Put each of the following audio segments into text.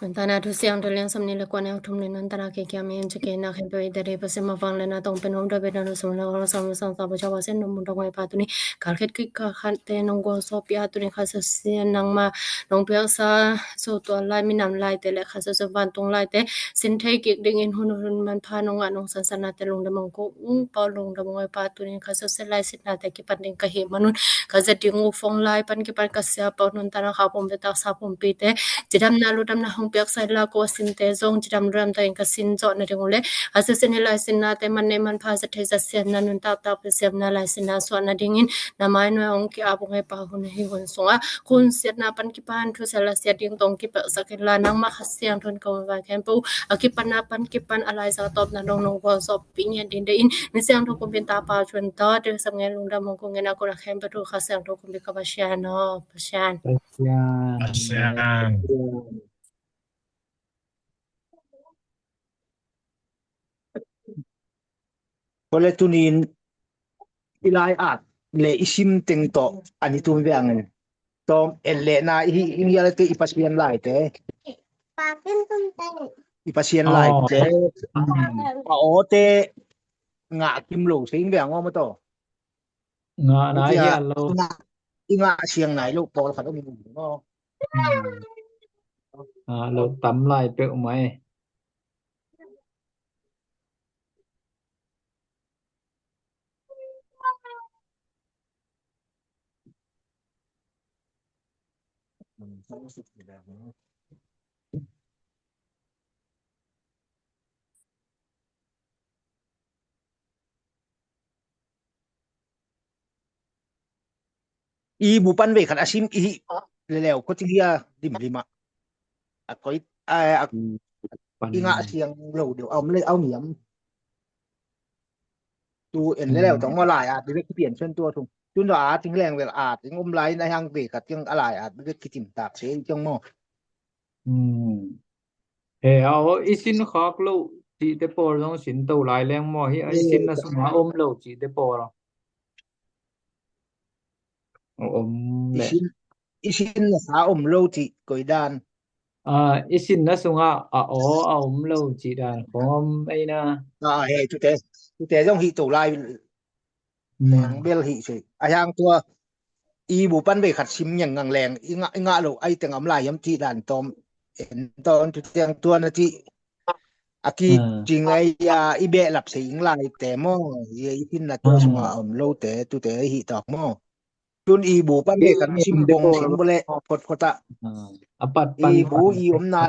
Nantana tu siang tu liang samni le kuan eu tum ni nantana ke kia mi en chike na khen pe i te re pa se ma vang le na tong pen hom do be na lu sum le ong sam sam sa pa cha wa sen num mun dong wai pa tu ni kal khet ki ka khan te nong go so pia tu ni kha sa sia nang ma nong pia sa so tua lai mi nam lai te le kha sa sa van tung lai te sin thei kik ding in hun hun man pha nong a nong san san na te lung da mong ko ung pau lung da mong wai pa tu ni kha sa se lai sit na te ki pan ding ka hi ma nun kha sa ding u fong lai pan ki pan ka sia pau nun ta na kha pom pe ta sa pom pi te ຈະດຳນາລຸດດຳນາຫົງປຽກໃສ່ລາວກໍວ່າຊິນແຕ່ຈົ່ງ ຈະດຳລຸດດຳຕະເອງກະຊິນເຈາະນະເດງເລ ອາເຊຊິນໃຫ້ລາຍຊິນນາແຕ່ມັນເນມັນພາສະເທສະສຽນນານຸນຕາກຕາກເປສຽມນາລາຍຊິນນາສວນນາເດງອິນ ນາມາຍໜ່ວຍອົງກິອາບຸງໃຫ້ປາຮຸນໃຫ້ຫົນສົງອາຄຸນສຽດນາປັນກິປານທຸສາລາເສຍດິງຕົງກິປະສະກິນລານັງມາຄະສຽງທົນກອງວາແຄມປູອາກິປະນາປັນກິປານອາລາຍສາຕອບນາດົງນົງວອສອບ Pinyin din da in. Ni siang tho kum pin ta pa chun ta de sam ngen lung da mong ko ngen a ko na khem pa tho kha siang tho kum pin ka pa shan no, pa shan. Pa shan. Pa shan. ເພາະແລະຕຸນີນ ອີລາຍອາດ ແລະ ອີຊິມເຕັງເຕາະ ອັນນີ້ຕຸມແວງ Tom, en le na i, i, i, i, i pasian lai te. I pasian lai te. A o te nga kim lo sing be ngo mo to. Nga na ya lo. Nga siang nai lo pol kha lo mi ngo. A lo tam lai pe mai. Ibu pan ve khat asim ihi leleu ko tingya dim lima. Akoi a i nga siang lo deu au mle au miam. Tu en leleu tong mo lai a de ki pian chen tua thung. Tun da a ting leng vel a ting om lai na hang ve khat ting a lai a de ki tim tak se ting mo. He a o i sin khak lo ti te por long sin to lai leng mo hi a i sin na sung a om lo ti te por. Om le. I sin, i sin na sa om lo ti koi dan. A, i sin na sung a, a o a om lo ti dan khom ai na. A, he tu te, tu te long hi to lai. Leng bel hi se. A yang tua. Ibu pan ve khat sim nyang ngang leng. I nga, i nga lo ai teng am lai yam ti dan tom. En ton tu teng tua na ti. A ki jing ai ya i be lap se ing lai te mo. Ye i tin na tua suma om lo te tu te hi tok mo. Tun ibu pan ve khat sim bong sim bole pot pot a. Apat pan ibu i om na.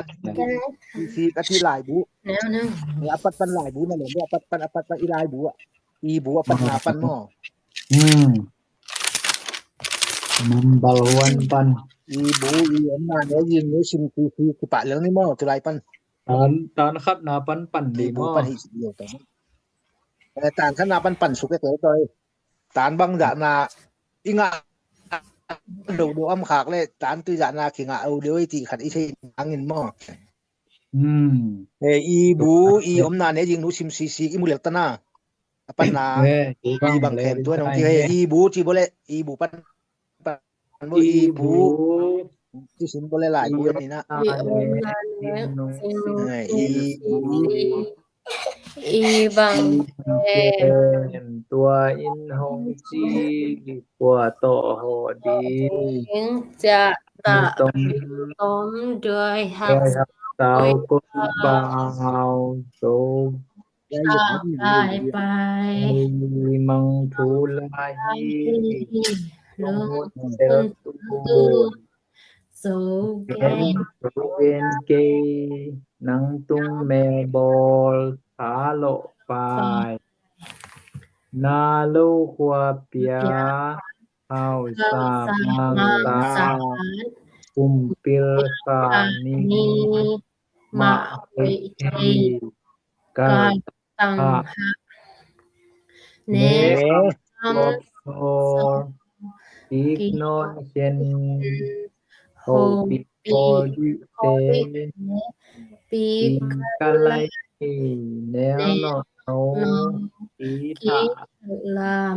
I si ka ti lai bu. Neo neo. Ni apat pan lai bu na le. Apat pan, apat pan i lai bu. Ibu apat na pan mo. Hmm. Number one pan. Ibu i om na ne yin ni sim ti ti ki pa leng ni mo tu lai pan. Tan, tan khat na pan pan di mo. Ibu pan hi si yo tan. Tan khat na pan pan suk ke toi. Tan bang ja na i nga lo do am khak le tan tu ja na ki nga au de ti khat i sei angin mo. Hmm. E ibu i om na ne jing nu sim si si i mu lel tana. Apan na i bang kem tu nong ti he ibu ti bole ibu pan pan mo ibu ti sim bole lai bu ni na. I om na ne jing nu sim si si i bang kem tua in hong chi li kua to ho di. Ing ja ta tom doi hak sao ko bao so. Ai pai. Ai mang thu lai hi. Lung tun tu. So gen. So gen ke. Nang tung me bol. Tha lo pai. Na lo khua pia. Hau sa mang ta. Kum pil kha ni. Ma hoi thei. Kal tang ha. Ne khop sor. Pik non khen. Ho pik ho di te. Pik ka lai. Nel no no. Ki tha lam.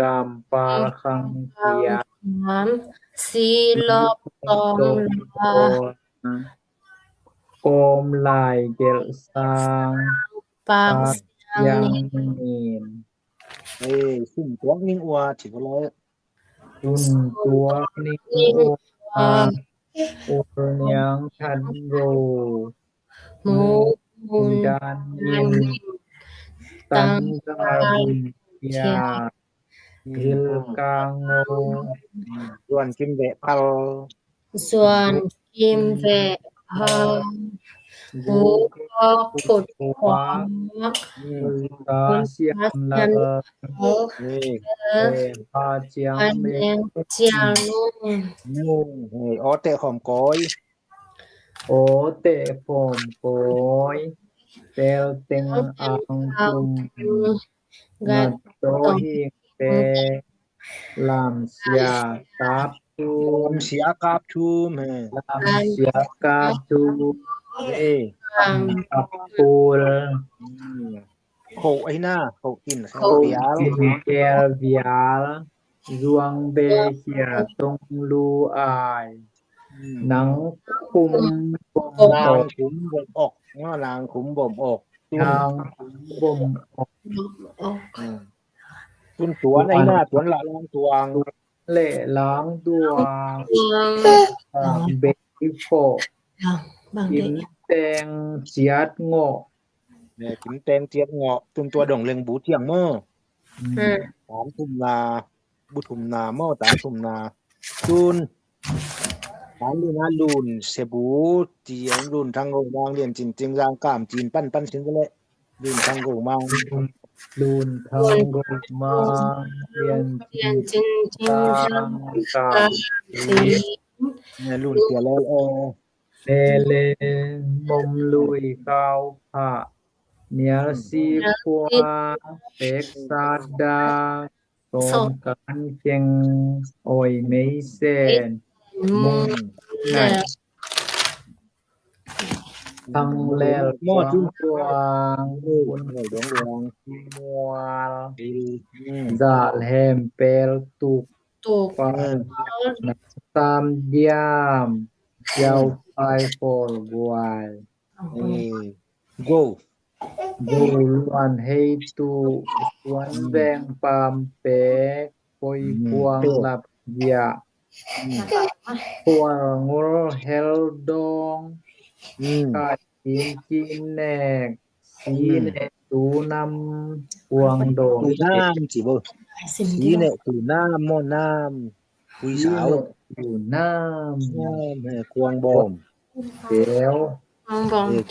ກາມປາຄັງຂຽວ ສີລອບຕອງລາ ໂອມລາຍແກ້ວຊ້າງ ປາກຊຽງນິນ ເອີ ຊຸ່ມຕົວະນິງອົວ ຖືວ່າລະ ຊຸ່ມຕົວະນິງອົວ ອຸນຍັງທັນໂຣ ໝູ ໝູ ດານນິງ ຕັງການເຊຍ ເພິລກາງໂງ ສວນກິມແວະເພົາ ສວນກິມແວະເພົາ ຫູຄອກຂຸດຄວັກ ກາສຽມລະເອີ ເອີ ພາຈຽງເມງ ພາຈຽງເມງ ໂອ້ ອໍແຕະຂອມກອຍ ອໍແຕະຂອມກອຍ ແປວເຕັງອາງກຸມ ງັດໂຕເຮງແປ ລາມເສຍກາບທຸມ ລາມເສຍກາບທຸມ ເອີ ລາມກັບປູລ ອືມ ໂຄໄອໜ້າ ໂຄກິນແກ້ວວຽລ ໂຄກິນແກ້ວວຽລ ລວງເບເຂຍຕົງລູອາຍ ອືມ ນາງຄຸມບົ່ມ ນາງຄຸມບົ່ມອອກ ເນາະ ນາງຄຸມບົ່ມອອກ ນາງຄຸມບົ່ມອອກ ອືມ ຕຸນຕົວໃນໜ້າ ຕົວນລະລາງຕົວງ ແລະລາງຕົວງ ເບເຄາະ ກິນແຕງຈຽດເງາະ ແມ່ກິນແຕງຈຽດເງາະ ຕຸນຕົວດົງເລັງບູຈຽງເມີ ອືມ ຕາມທຸ່ມນາ ບຸທຸ່ມນາເມີ ຕາມທຸ່ມນາ ຕຸນ ຕາມລຸນນາລຸນ ເຊບູ ຈຽງລຸນທັງໂກມາງ ລຽນຈິນຈິງ ລາງກາມຈີນ ປັນປັນຊິນ ກະແລະ ລຸນທັງໂກມາງ ລຸນທັງໂກມາງ ລຽນຈິນຈິງ ລາງກາມຈີນ ລຸນເສຍແລ້ວ ແລເລ ມົມລຸຍຂາວຜະ ນຽວຊີຄວາ ເປັກຊາດາ ສອງການເກັ່ງ ອອຍເມຍແສນ ມຸງ ນັດ ທັງແລວ ມອດຈຸນກວາງ ມຸນ ດວງດວງ ມວລ ຈາແຮມ ແປລ ຕຸກ ຕຸກ ປານ ສາມຢາມ ເຈົ້າ ໄປ ຟອລ ກວາຍ ເອີ ໂກ ໂກ ລວນ ເຮຕູ ສວນ ແວງ ປາມ ແປ ໂກຍ ກວາງ ລັບ ຢະ ໂກ ງົວ ແຮວ ດອງ ກາຍ ຈີນ ຈີນ ແນກ ຊີ ແນກ ຕູ ນຳ ກວາງ ດອງ ຕູ ນຳ ຊິບໍ່ ຊີ ແນກ ຕູ ນຳ ໝໍ້ ນຳ ຄຸຍສາວ ນຳ ກວາງ ບອມ ແກ້ວ ກວາງ ບອມ ແ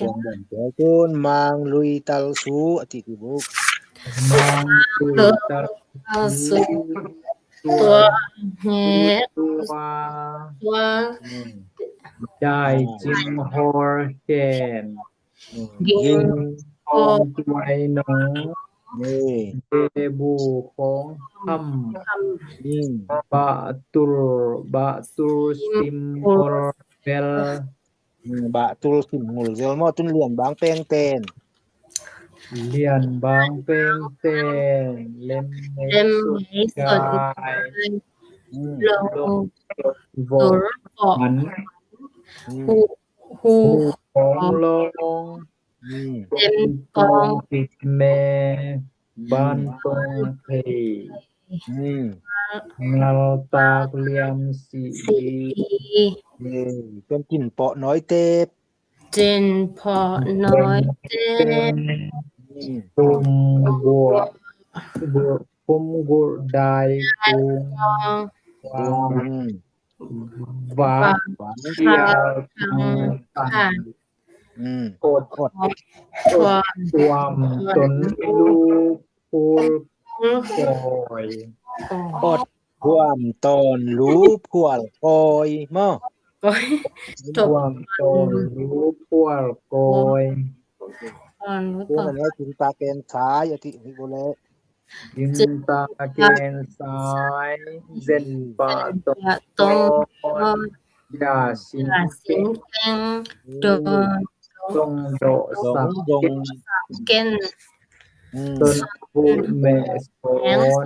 ກ້ວ ໂກນ ມາງ ລຸຍ ຕັລ ຊູ ອາທິດ ມາງ ລຸຍ ຕັລ ຊູ ຕົວ ແຮ ຕົວ ຈາຍ ຈິງ ຮໍ ແກນ ຍິງ ຄອງ ຈວຍ ໜອງ ເບ ບູ ຄອງ ຄຳ ບາຕຸລ ບາຕຸລ ຊິມ ໂອລ ເວລ ອືມ ບາຕຸລ ຊິມ ໂອລ ເວລ ມອ ຕຸນ ລຽນ ບາງ ແປງ ແຕນ ລຽນ ບາງ ແປງ ແຕນ ເລັມ ເມ ສົດ ກາຍ ອືມ ລົງ ໂວ ຫັນ ອືມ ຫູ ຫູ ຂອງ ລອງ ອືມ ເຕັມ ຕອງ ຕິດ ແມ່ ບ້ານ ຕົງ ເພ ອືມ ງາວ ຕາກ ລຽມ ສີ ສີ ເອີ ເປັນຈິນເປາະ ນ້ອຍ ເຕັບ ຈິນເປາະ ນ້ອຍ ເຕັບ ອືມ ຕຸມ ບົວ ບຸ ປຸມ ກຸ ດາຍ ກຸງ ວາ ວາ ວາ ຄາ ຄັງ ຄັງ ອືມ ກົດ ກົດ ຄວາມ ຕົນ ລູ ຄູ ກອຍ ກົດ ຄວາມ ຕອນ ລູ ພວນ ກອຍ ມາ ກອຍ ຄວາມ ຕອນ ລູ ພວນ ກອຍ ພວນ ກອຍ ຈິນຕາແກນສາຍ ອາທິ ໂກແລ ຈິນຕາແກນສາຍ ເຊັນປະ ຕອນ ຕອນ ຢາ ສິນ ເກັງ ເປັງ ດົງ ດົງ ດົງ ດົງ ສາມ ເກັນ ອືມ ຕົ້ນ ພູ ແມ່ ສອນ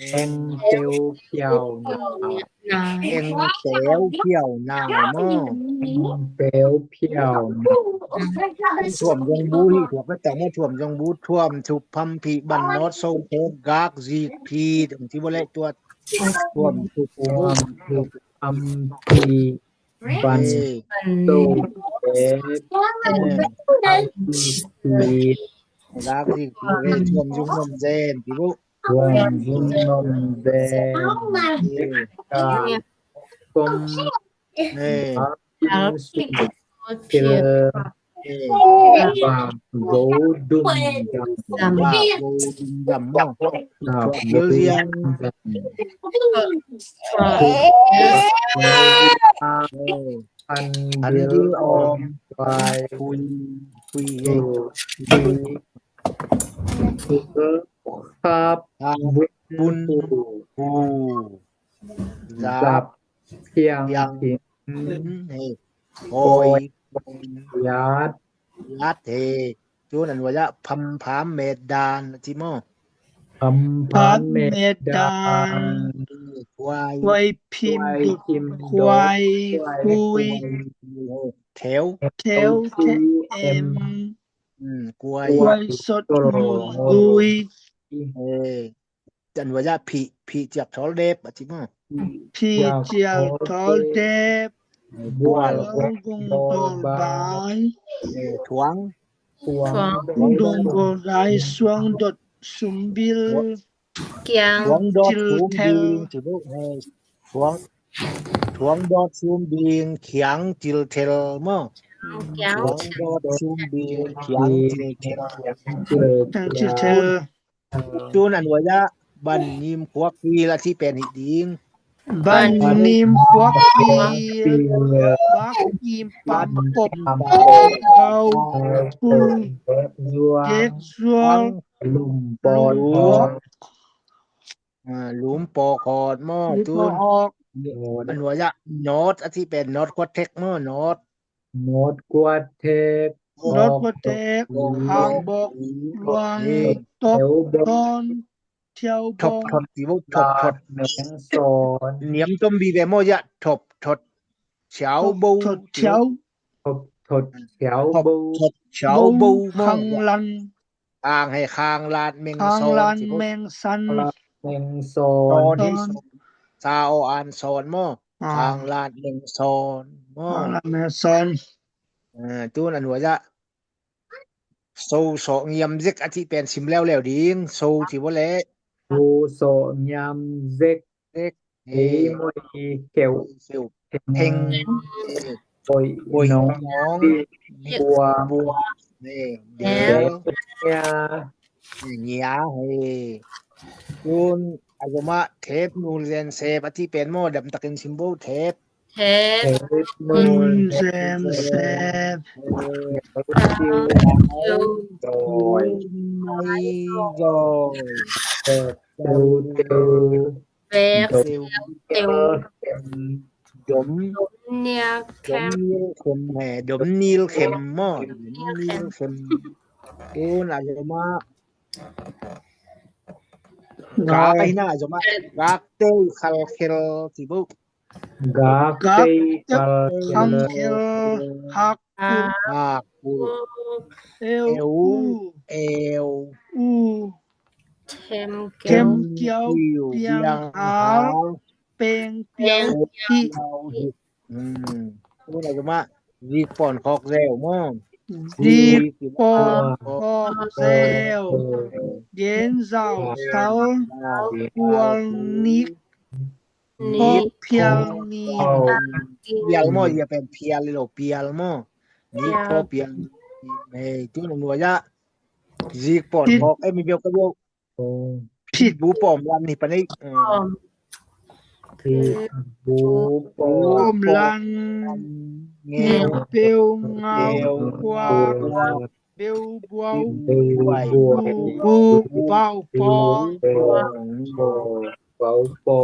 ແອງເຊວຂຽວໜາວ ໜາວ ແອງແສວຂຽວໜາວເນາະ ແອງແສວຂຽວໜາວ ຖ້ວມຢອງບູຮີ ຖ້ວມກະແຕງມາ ຖ້ວມຢອງບູ ຖ້ວມທຸບພຳພີ ບັນນອດ ໂຊງໂທນ ກາກ ຊີກ ພີ ທີ່ບໍ່ແລະຕົວ ຖ້ວມທຸບ ຖ້ວມທຸບພຳພີ ບັນ ເອີ ໂຕ ເອ ເອີ ກາກ ຊີກ ພີ ເອີ ຖ້ວມຍຸງນົມແຈນ ທີ່ບໍ່ ຖ້ວມຍຸງນົມແຈນ ເອີ ກາ ກົມ ເອີ ເອີ ບາງໂບດຸງດຳ ດຳ ດຳ ດຳ ດຳ ອັນເດືອອອມ ຄວາຍ ຄຸຍ ຄຸຍ ເອີ ຄຸຍ ຄາບ ບຸນ ບຸນ ພູ ຈັບ ພຽງ ພຽງ ໂອຍ ຍາດ ຍາດ ເຮ ຈູນ ອັນວະຍະ ພຳ ພາມ ເມດ ດານ ອະຕິມໍ ພຳ ພາມ ເມດ ດານ ຄວາຍ ຄວາຍ ພິມ ຄວາຍ ຄຸຍ ແຖວ ແຖວ ເອັມ ອືມ ກວຍ ກວຍ ສົດ ມຸຍ ກຸຍ ເອີ ຈັນວະຍະ ພິ ພິຈຽກ ທໍເດັບ ອະຕິມາ ພິຈຽກ ທໍເດັບ ບວຍ ກົງ ໂດ ບາຍ ເອີ ຖວງ ຖົວງ ດົງ ໂກ ໄລ ສວງ ດົດ ຊຸມ ບິລ ກຽງ ຖົວງ ດອດ ຊຸມ ບິງ ເອີ ຖົວງ ຖົວງ ດອດ ຊຸມ ບິງ ຂຽງ ຈິລ ເທັລ ມໍ ຂຽງ ຖົວງ ດອດ ຊຸມ ບິງ ຂຽງ ຈິລ ເທັລ ຂຽງ ຈິລ ເທັລ ຈູນ ອັນວະຍະ ບັນ ຍິມ ຄວັກ ປີ ລະ ທີ່ແປນ ຫິ ດິງ ບັນ ຍິມ ຄວັກ ປີ ບັກ ຍິມ ປຳ ປົບ ເກົາ ປຸງ ເກັກ ຊວງ ລຸມ ປອດ ອອກ ອ່າ ຫຼຸມ ປອ ຂອດ ມໍ ຕູນ ອອກ ອັນວະຍະ ນອດ ອະທິແປນ ນອດ ຄວັດ ເທັກ ມໍ ນອດ ນອດ ຄວັດ ເທັກ ນອດ ຄວັດ ເທັກ ຫາງ ບອກ ລວງ ເອີ ຕົບ ຕອນ ທຽວ ທອບ ບອງ ທອດ ຕີ ເວົ້າ ທອບ ທອດ ແມງສອນ ນຽມ ຕົມ ບີ ແບ ມໍ ຍະ ທອບ ທອດ ຊຽວ ເບົາ ທອດ ຊຽວ ທອບ ທອດ ຊຽວ ເບົາ ທອດ ຊຽວ ເບົາ ເບົາ ຂ້າງ ມໍ ລັນ ອ່າງ ໃຫ້ ຄາງ ລາດ ແມງ ຄາງ ຊອນ ລາດ ຊິ ເວົ້າ ແມງ ຊັນ ແມງ ຊອນ ຊອນ ຊາ ອອ ອ່ານ ຊອນ ມໍ ອ່າ ຄາງ ລາດ ແມງ ຊອນ ມໍ ຄາງ ລາດ ແມງ ຊອນ ເອີ ຕູນ ອັນວະຍະ ໂຊ ຊອ ງຽມ ເຈັກ ອະທິແປນ ຊິມ ແລ້ວ ແລ້ວ ດິງ ໂຊ ຊິບໍ່ແລະ ໂຊ ຊອ ງຽມ ເຈັກ ເຈັກ ເອ ເອ ມອຍ ເຂວ ເຂວ ເພັງ ເພັງ ໂອຍ ໂອຍ ໜອງ ໜອງ ບົວ ບົວ ເອີ ແດວ ແດວ ເຫຍ ເຫຍ ເອີ ຄູນ ອາໂກມະ ເທບ ນູນແລນ ເຊບ ອະທິແປນ ມໍ ດຳ ຕະກິນ ຊິມໂບ ເທບ ເທບ ເທບ ນູນແລນ ເຊບ ເອີ ເອີ ໂດຍ ໂດຍ ເອີ ເອີ ເອີ ເປັກ ເປັກ ເຕັມ ດົມ ດົມ ເນຍ ດົມ ເຂັມ ເຂັມ ແໝ ດົມ ນີລ ເຂັມ ມໍ ດົມ ນີລ ເຂັມ ໂອນາໂຍມະ ກາໄປໜ້າໂຍມະ ກາກ ເຕີ ຄັນ ເຄັນ ຊິບຸ ກາກ ເຕີ ຄັນ ເຄັນ ຮັກ ຫາກ ເອວ ເອວ ອູ ເອວ ອູ ເຂັມ ເຂັມ ກຽວ ປຽງ ຫາວ ເປັງ ປຽວ ຫິ ອືມ ໂອນາໂຍມະ ດີກ ປອນ ຄອກ ແຊວ ມໍ ດີກ ປອນ ຄອກ ແຊວ ເຢັນ ເຊົ້າ ເຊົາ ກວາງ ນິກ ນິກ ພຽງ ນີ ພຽວ ມໍ ຢ່າແປນ ພຽວ ເລີຍ ພຽວ ມໍ ນິກ ພຽວ ພຽງ ເອີ ຈູນ ອະນຸຍາດ ດີກ ປອນ ຄອກ ເອີ ມີ ພຽວ ກະ ໂຍ ຜິດ ບູ ປອມ ລຳ ນີ ປານ ເອີ ຜິດ ບູ ປອມ ລຳ ເງວ ເປັວ ງາວ ກວາ ເປັວ ບວ ເປັວ ບວ ບວ ເປົາ ປອງ ເປົາ ປອ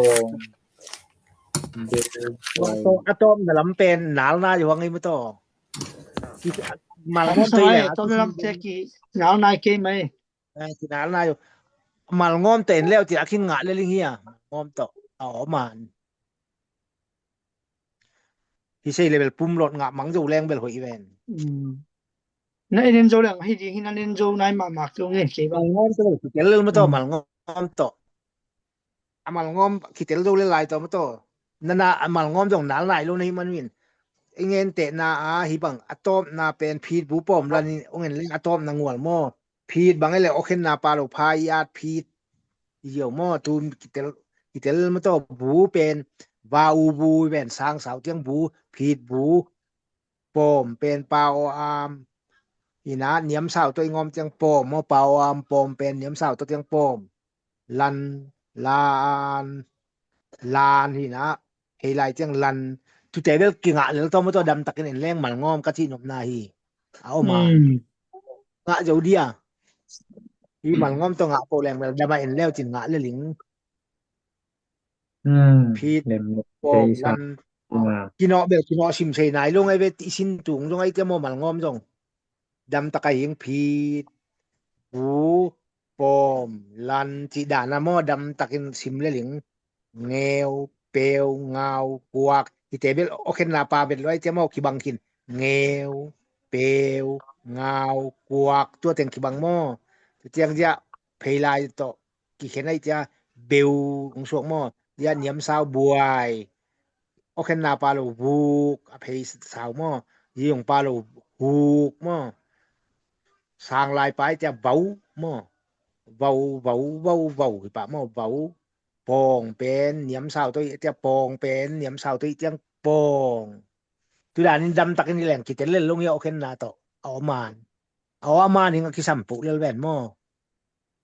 ງ ອາຕອມ ນະ ລຳ ເປັນ ນາລະນາ ຢູ່ ຫວ່າງ ນີ້ ມື້ ຕໍ່ ມາລະ ມອນ ເຕີ ຕອນ ນະ ລຳ ແຈກີ ນາລະນາ ເກມ ໄໝ ເອີ ຊິນາລະນາ ຢູ່ ມາລງອມເຕັນແລ້ວ ທີ່ອາຄິງງະແລະລິງເຮຍ ງອມໂຕ ເອົາມານ ທີ່ໃຊ້ເລເວລປຸ່ມລົດງະມັງໂຈແລງເບລໂຮອີເວັນ ອືມ ນາຍເອເນນໂຈແລງ ໃຫ້ດີ ໃຫ້ນາຍເອເນນໂຈນາຍມາ ມາໂຕເງເກບາ ມາລງອມໂຕ ທີ່ເຕັນເລີມາໂຕ ອືມ ມາລງອມໂຕ ອາມາລງອມ ຂີ້ເຕັນໂຕເລຫຼາຍໂຕມາໂຕ ນານາ ອາມາລງອມໂຕນາລນາຍໂລໃນມັນວິນ ເອເງນເຕະນາອາ ຮີບັງອາຕອບນາເປັນພີດບູປອມລານີ ໂອເງນເລອາຕອບນາງວລມໍ ພີດບັງໄອແລ ໂອເຄນນາປາໂລພາຍາດ ພີດ ອີ່ເຫຍວມໍ ຕູມ ກິເຕລ ກິເຕລມະໂຕ ບູເປັນ ວາອູ ບູແວ່ນ ຊ້າງສາວຕຽງ ບູ ພີດ ບູ ປອມ ເປັນ ປາ ອອາມ ຮີນະ ນຽມສາວໂຕ ອີງອມຕຽງ ປອມ ມໍ ປາ ອອາມ ປອມ ເປັນ ນຽມສາວໂຕ ຕຽງ ປອມ ລັນ ລານ ລານ ຮີນະ ເຮລາຍຕຽງ ລັນ ທຸແຕເວລກິງະເລລະໂຕ ມໍໂຕ ດຳຕັກເອັນແລງ ມາລງອມ ກະທິນົບນາ ຮີ ອາໂອມາ ອືມ ງະເຈົ້າເດຍ ຮີມາລງອມໂຕ ງະໂປແລງເວລ ດຳມາເອັນແລ້ວ ຈິນງະເລລິງ ອືມ ພີດ ເລັມ ໂປ ເຕ ລັນ ມາ ກິເນາະເບລ ກິເນາະ ຊິມໄຊນາຍ ລົງໄອເວ ອີຊິນຕຸງ ລົງໄອເຕໂມ ມາລງອມຈົງ ດຳຕະກະຫິງ ພີດ ບູ ປອມ ລັນ ຈິດານາມໍ ດຳຕະກິນ ຊິມເລລິງ ແງວ ເປວ ງາວ ກວາກ ອີເຕເບລ ໂອເຄນນາປາເບລ ໄວເຕມໍ ຄິບັງຄິນ ແງວ ເປວ ງາວ ກວາກ ຕົວແຕ່ງຄິບັງມໍ ຕຽງຈະ ເພລາຍໂຕ ກິເຄນໄອຈະ ເບວ ອົງສວງມໍ ຢານຽມຊາວ ບວຍ ໂອເຄນນາປາໂລ ວູກ ອະເພສາວມໍ ຍອງປາໂລ ຫູກມໍ ສາງລາຍປາຍຈະ ເບົາມໍ ເບົາ ເບົາ ເບົາ ເບົາ ປາມໍ ເບົາ ປອງເປັນ ນຽມຊາວໂຕ ຈະປອງເປັນ ນຽມຊາວໂຕ ຕຽງປອງ ຕຸດານິນດຳຕັກນິແລງ ກິເຕເລນລົງເຮໂອເຄນນາໂຕ ເອົາອາມານ ເອົາອາມານ ຫິງອາກິສຳປຸເລລແວນມໍ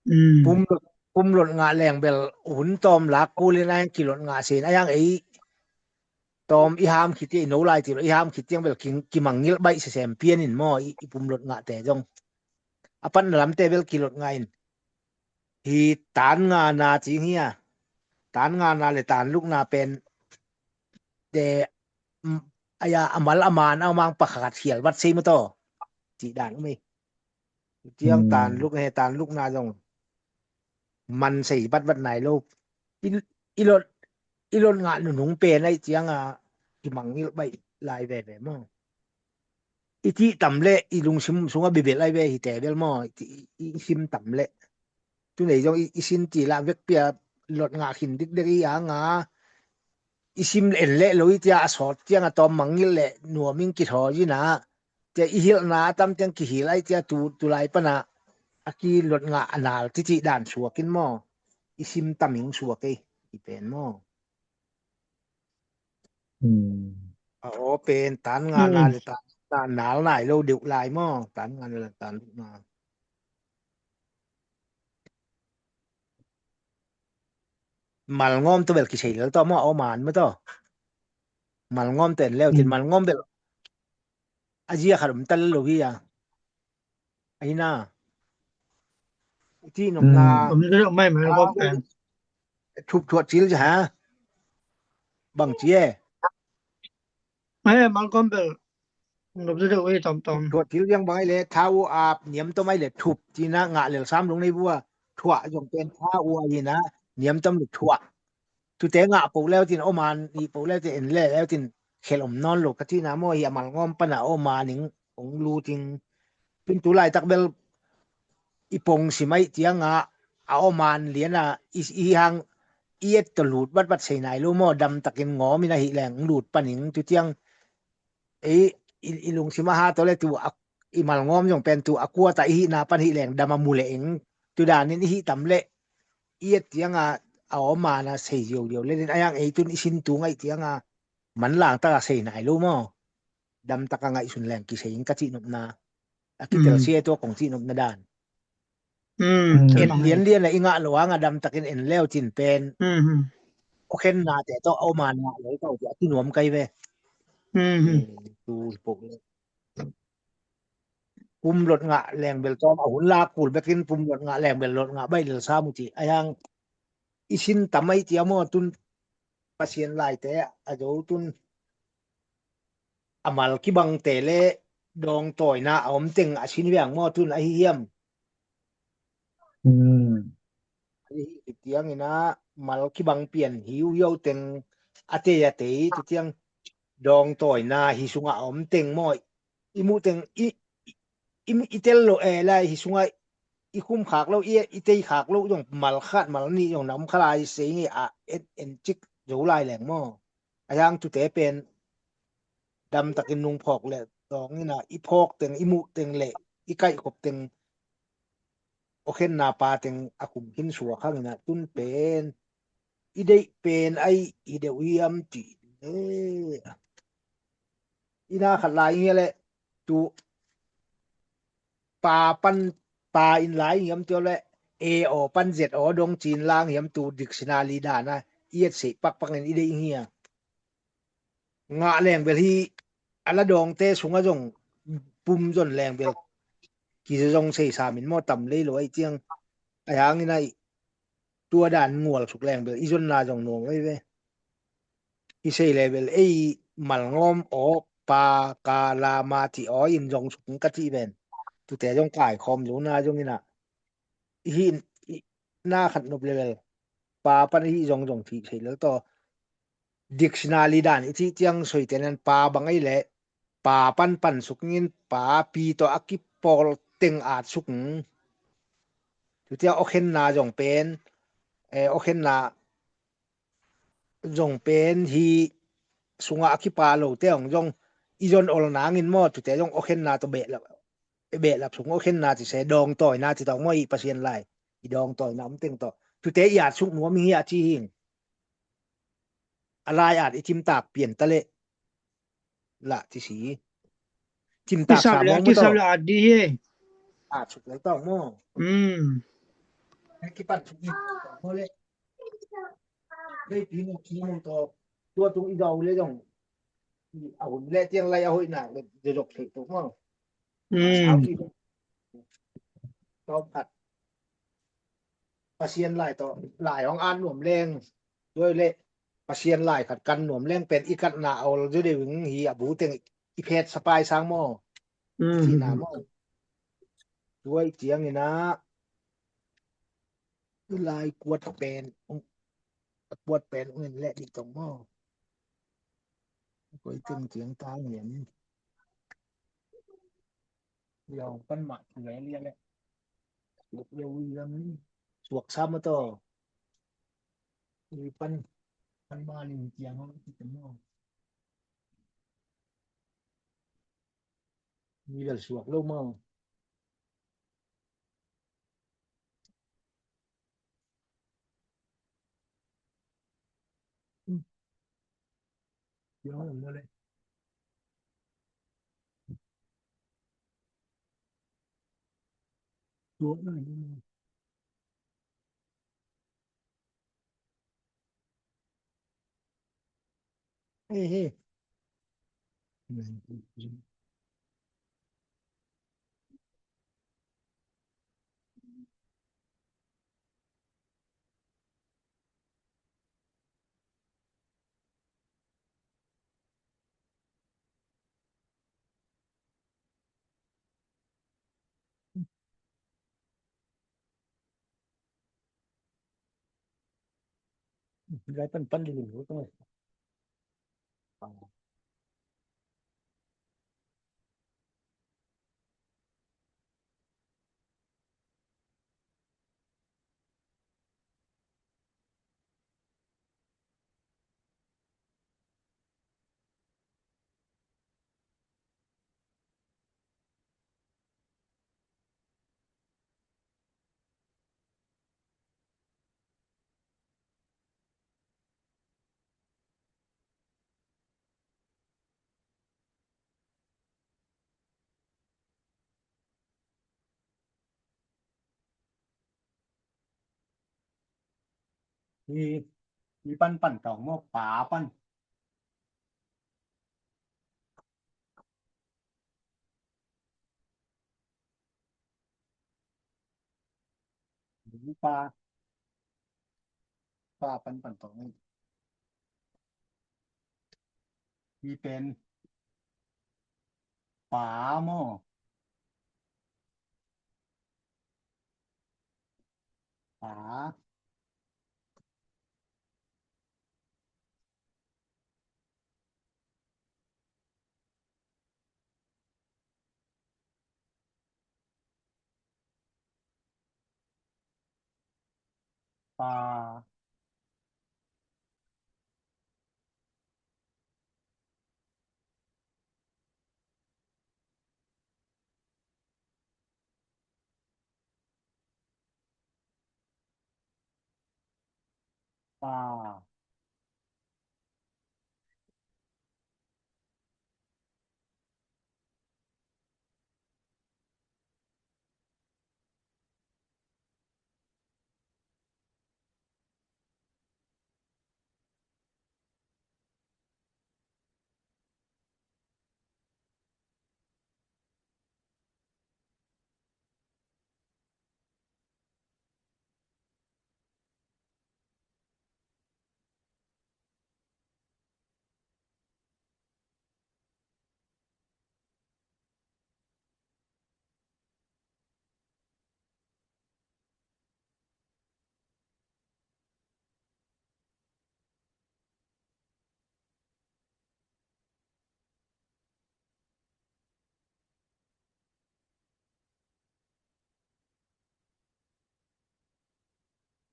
ອືມ ປຸ່ມ ປຸ່ມລົດງະແລງເບລ ຫຸນຕອມລາກກູເລນອາຍ ກິລົດງະເຊນອາຍັງເອ ຕອມອີຫາມຄິດ ອີໂນລາຍຕິ ອີຫາມຄິດຕຽງເບລ ກິ ກິມັງງິລໃບ ແຊມປຽນນິນມໍ ອີ ອີປຸ່ມລົດງະແຕຈົງ ອາປັນນະລຳແຕເບລ ກິລົດງະອິນ ຮີຕານງານາຈິງເຮຍ ຕານງານາ ແລະ ຕານລຸກນາເປັນ ແຕ່ ອາຍາອາມັນອາມານ ອາມັງປະຂາດຂຽນວັດເຊມະໂຕ ຈິດານເມ ຕຽງ ອືມ ຕານລຸກເຮ ຕານລຸກນາຈົງ ມັນໃສ່ບັດວັດນາຍໂລ ອີ ອີລົດ ອີລົດງານໜຸງເປນໄອຕຽງອາ ອີມັງອີໄບລາຍແວແວມໍ ອີຕິຕຳແລ ອີລຸງຊິມສຸງອາເບເບລາຍແວ ອີແຕເວລມໍ ອີ ອີ ອີຊິມຕຳແລ ຕຸໃນຈົງ ອີ ອີຊິນຈີລາເວກເປຍ ລົດງາຂີນດິກເດັກ ອີອາງາ ອີຊິມເອັນແລໂລ ອີຕຽອາສອດຕຽງອາຕອມມັງງິລແລ ໜວມມິງກິທໍຈີນາ ເຈອີຫິລນາຕຳຕຽງກິຫິລໄອເຈຕູ ຕູລາຍປະນາ ອາກີລົດງາອະນາລ ຕິຕິດານສວກິນມໍ ອີຊິມຕຳມິງສວກເອ ອີເປັນມໍ ອືມ ອາໂອ ເປັນຕານງານາ ອືມ ເລຕານນາລນາຍໂລດິວລາຍມໍ ຕານງານາ ຕານນາ ມາລງອມໂຕເບລກິໄຊເລໂຕມໍ ເອົາມານມາໂຕ ມາລງອມເຕັນແລ້ວ ອືມ ເຕັນມາລງອມເບລ ອາເຈຍຂະໜົມຕັນໂລວິຍາ ໄອນາ ທີ່ໜົມນາ ອືມ ໄມ້ມາລງອມເປັນ ທຸບທວດຈິລຈະຫາ ບັງເຈຍ ໄມ້ມາລງອມເປັນ ໜົມເດໂອເອຕອມຕອມ ທວດຈິລຍັງບັງໄອເລ ທ້າວອາບ ນຽມຕອມໄອເລ ທຸບ ທີ່ນະ ງະເລລະສາມລົງໃນບົວ ທວະ ຢອງເປັນ ທ້າວອາຍນະ ນຽມຕຳລຸກ ທວະ ຕຸແຕງະໂປແລ້ວ ທີ່ເອົາມານ ອີໂປແລ້ວ ທີ່ເອັນແລແລ້ວ ທີ່ເຄລອມນອນໂລກະທິນາມໍ ອີອາມາລງອມປະນາ ເອົາມານິງ ອົງລູຕິງ ປິນຕູລາຍຕັກເບລ ອີປົງຊິໄມຕຽງອາ ອາອອມານລຽນອາ ອີ ອີຮັງ ເອດຕະລູດວັດວັດໄຊນາຍໂລມໍ ດຳຕະກິນງໍມິນາຫິແລງ ລູດປະນິງຕຸຕຽງ ເອ ອີ ອີລຸງຊິມະຫາໂຕແລ ຕູອາ ອີມາລງອມຍົງແປນຕູອາກົວຕາ ອີຫິນາປັນຫິແລງ ດຳມະມູແລເອງ ຕຸດານິນ ອີຫິຕຳແລ ເອດຕຽງອາ ອາອອມານາ ໄຊຢຽວຢຽວເລນອາຍັງ ເອ ຕຸນ ອີຊິນຕູໄງຕຽງອາ ມັນລາງຕະກະເຊນາຍໂລມໍ ດຳຕະກະໄງສຸນແລງ ກິເຊງກະຈິນົບນາ ອາກິເຕລເຊໂຕກອງຈິນົບນາດານ ອືມ ເອັດລຽນລຽນລະອີງະລະວາງອາດຳຕະກິນເອັນແລ້ວຈິນເປັນ ອືມ ໂອເຄນນາແຕ່ໂຕເອົາມານາເລີຍເຂົາຈະອາກິນວມໄກເວ ອືມ ອືມ ຕູປົກເລີຍ ປຸ້ມລົດງະແລງເບລຕອມ ອາຫຸນລາຄູນແບກກິນ ປຸ້ມລົດງະແລງເບລ ລົດງະໃບເລີຊາມຸຈິ ອາຍັງ ອີຊິນຕຳໄມຕຽມໍຕຸນ ປະຊຽນຫຼາຍແຕ່ ອາໂຈຕຸນ ອາມາລກິບັງເຕເລ ດອງຕອຍນາອອມເຕັງ ອາຊິນແວງມໍຕຸນ ອາຫິຮຽມ ອືມ ອີຕຽງນີ້ນະ ມາລະຄິບັງປ່ຽນ ຫິວຢາວເຕັງ ອາເຕຍາເຕ ຕະຕຽງ ດອງຕອຍນາ ຫິສຸງະອອມເຕັງ ມໍ ອີໝູເຕັງ ອີ ອີ ອີເຕັນໂລເອລາ ຫິສຸງະ ອີຄຸມຂາກໂລ ອີ ອີເຕຍຂາກໂລ ຢອງມາລະຂາດມາລະນີ ຢອງນຳຂະລາຍເຊງ ອາເອັນເອັນຈິກ ໂຈລາຍແຫຼງມໍ ອາຍາງຕຸເຕເປັນ ດຳຕະກິນນຸງພອກແລະ ດອງນີ້ນະ ອີພອກເຕັງ ອີໝູເຕັງແລະ ອີໄກ່ຂົບເຕັງ ໂອເຄັນນາປາເຕັງ ອາຄຸມຫິນສັວຂ້າງນີ້ນະ ຕຸນເປັນ ອີເດເປັນ ໄອ ອີເດວຽມຈີເດ ອີນາຂັດລາຍເງຍແລະ ຕຸ ປາປັນ ປາອິນລາຍຫຽມຕົວແລະ ເອ ອໍ ປັນ ເຈັດ ອໍ ດົງຈີນລາງຫຽມຕູ ດິກຊິນາລີດານະ ອຽດເສປັກປັກເງິນ ອີເດອີເງຍ ງະແລງເວລຮີ ອາລະດອງເຕຊຸງອະຈົງ ປຸມຈົນແລງເວລ ກິຈະຈົງເສສາມິນມໍຕຳເລີໂລໄອຕຽງ ອາຍາງນີ້ນະ ຕົວດານງວລສຸກແລງເວລ ອີຈົນນາຈົງນວງໄວ້ເວ ອີເຊເລເວລ ເອ ມາລະງອມ ອໍ ປາກາລາມາຕິ ອໍ ອິນຈົງສຸກກະຕິແວນ ຕຸແຕຈົງກາຍຄອມຢູ່ນາຈົງນີ້ນະ ອີຫີນ ອີນາຂັດນົບເລເວລ ປາປັນ ອີຈົງຈົງທີເຊເລໂຕ ດິກຊິນາລີດານ ອີທິຕຽງ ຊ່ວຍແຕ່ນັ້ນ ປາບັງໄອແລະ ປາປັນປັນສຸກຍິນ ປາປີໂຕອາກິປໍເຕັງອາດສຸກ ທຸເຕຍໂອເຄັນນາຈົງເປັນ ເອ ໂອເຄັນນາ ຈົງເປັນ ຮີ ສຸງອາກິປາໂລເຕອງ ຈົງ ອີຈົນໂອລະນາງິນມໍ ທຸເຕຍຈົງໂອເຄັນນາໂຕເບະລະ ເບະລະ ສຸງໂອເຄັນນາຕິເສ ດອງຕອຍນາຕິຕອງມໍ ອີປາຊຽນລາຍ ອີດອງຕອຍນາມເຕັງໂຕ ທຸເຕຍອາດສຸກນົວມີເຮຍອາຈີຫິງ ອາລາຍອາດ ອີຈິມຕາກປ່ຽນຕະເລ ລະ ທີ່ສີ່ ຈິມຕາກສາມໂມງ ອາດສຸກແລ້ວຕ້ອງໝໍ ອືມ ໃຫ້ກິປັນສຸກອີກ ພໍເລີຍ ໄດ້ປີນອກຂີ້ໂມງຕໍ່ ຕົວຕຸງອີດອວເລີຍຕ້ອງ ເອົາແລະຕຽງໄລເອົາອີກນະ ຈະຍົກເສຕົກໝໍ ອືມ ເອົາອີກ ຕ້ອງພັດ ປາຊຽນຫຼາຍຕໍ່ ຫຼາຍຫ້ອງອ່ານໜວມແລງ ດ້ວຍເລະ ປາຊຽນຫຼາຍຂັດກັນໜວມແລງ ເປັນອີກັດໜາເອົາລະຢູ່ເດຫຶງ ຮີອະບູເຕັງ ອີແພດສະປາຍຊ້າງໝໍ ອືມ ທີ່ໜາໝໍ ດ້ວຍຕຽງນີ້ນະ ລາຍກວດແປນ ກວດແປນເງິນແລະດິຕອງໝໍ ກວດເຕັງຕຽງຕາງຫຽນ ດຽວປັນມາເຂືອເລຍແຫຼະ ສວກເລຍວີລະມີ ສວກຊ້ຳມາຕໍ່ ມີປັນ ປັນມານີ້ກຽງເຮົາກິນກັນເນາະ ມີແຕ່ສວກລົງມາ ອືມ ເອີ ເອີ. ໄດ້ປັນ ປັນດີຢູ່ຕົງນີ້. ມີ ມີປັນ ປັນຕອງໝໍ ປາປັນ. ໝູປ່າ ປ່າປັນ ປັນຕອງ ມີເປັນ ປາໝໍ ປາ ປາ ປາ.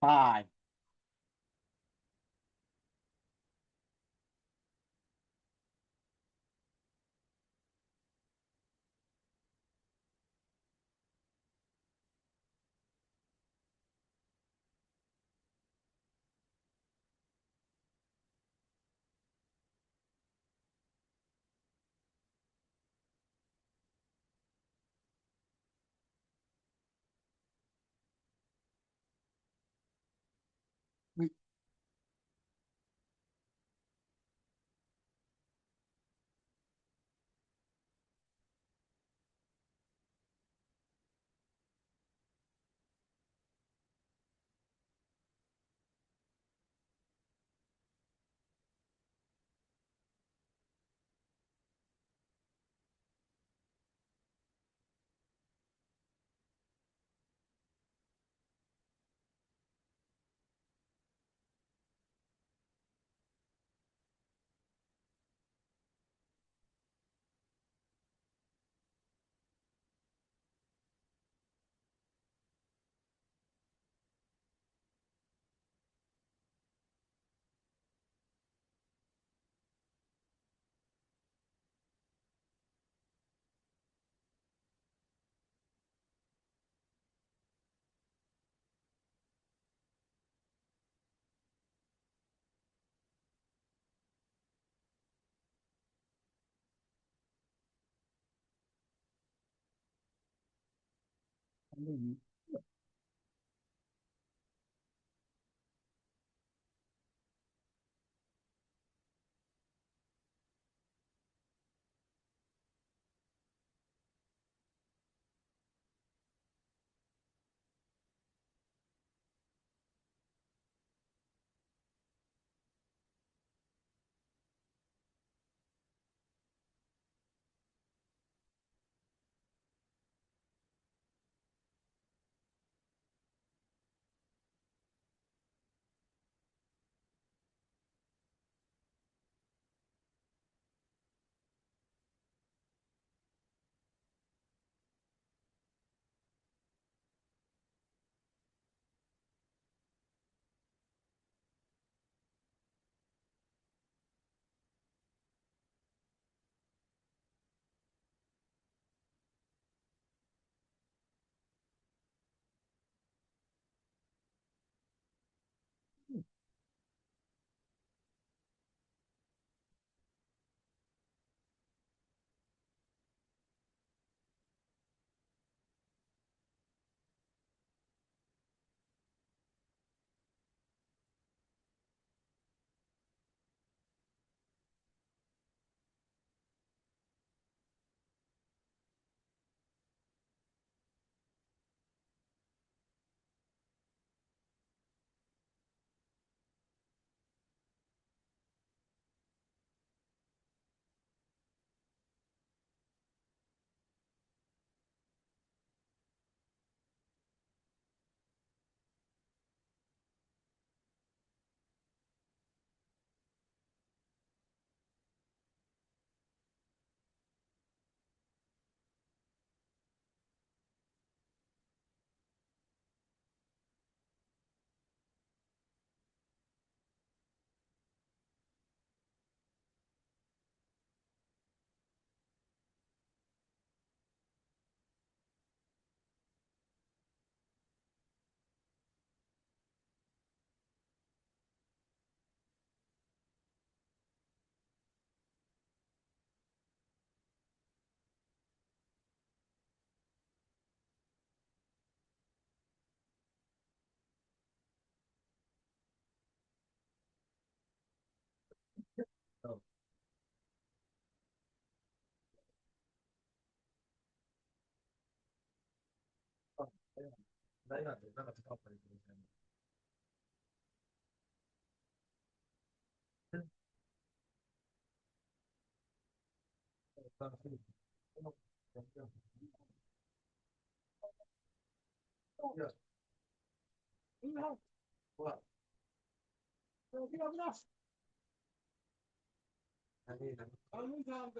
ປາຍ.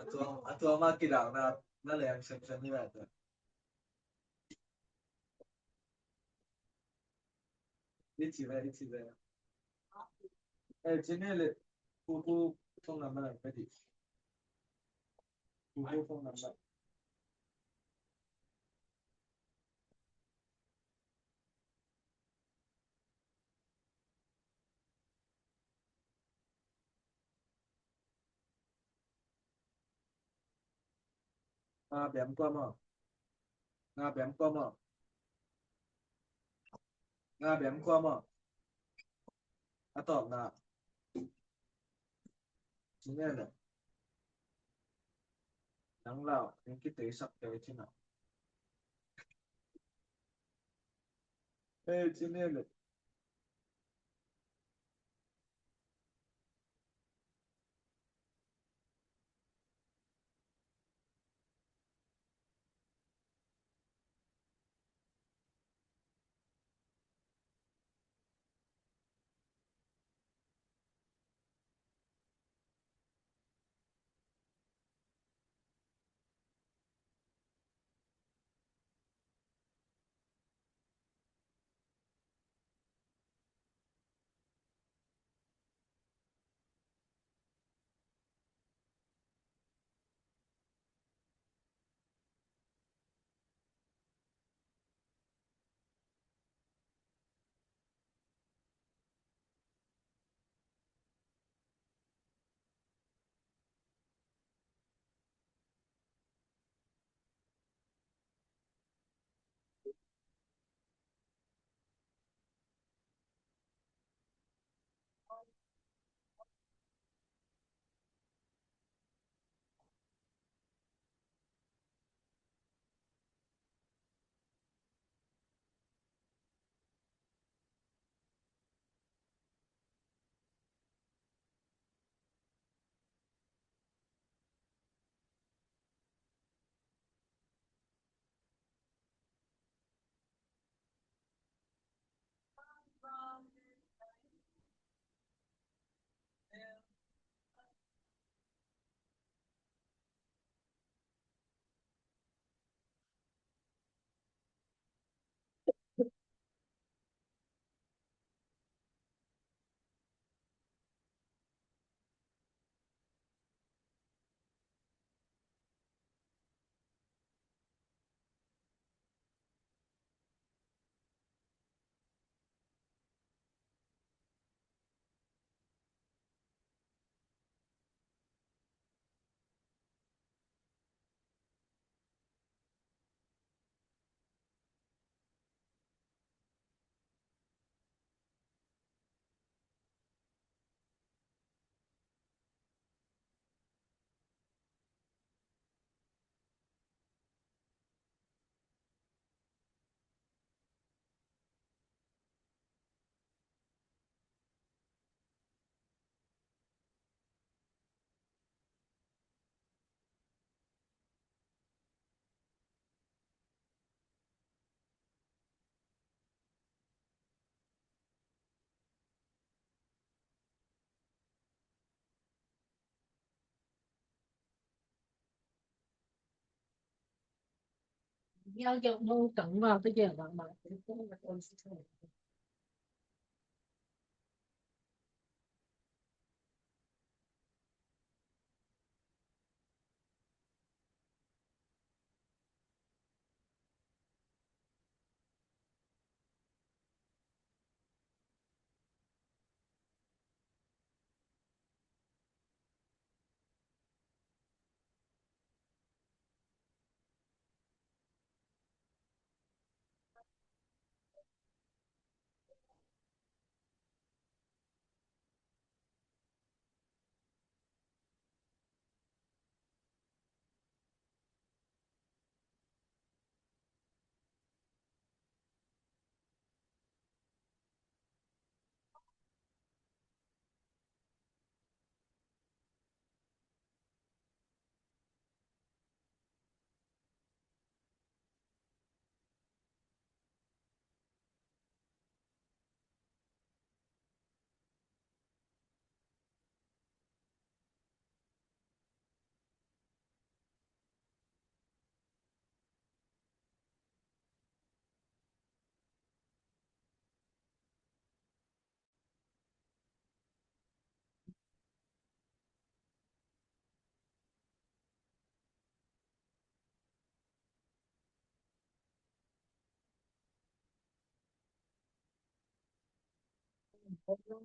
Atua, atua máquina na, na lean sen, sen ni verde. Itse, itse. Eh, tiene le, pu, pu, phone number, pedi. Pu, pu, phone number. ງາແບມກວມເອົາ ງາແບມກວມເອົາ ງາແບມກວມເອົາ ອາຕອບງາ ຊິແມ່ນແຫຼະ ໜັງລາວ ຍັງກິເຕສັກແຕ່ຊິນະ ເອີ ຊິແມ່ນແຫຼະ. Interview.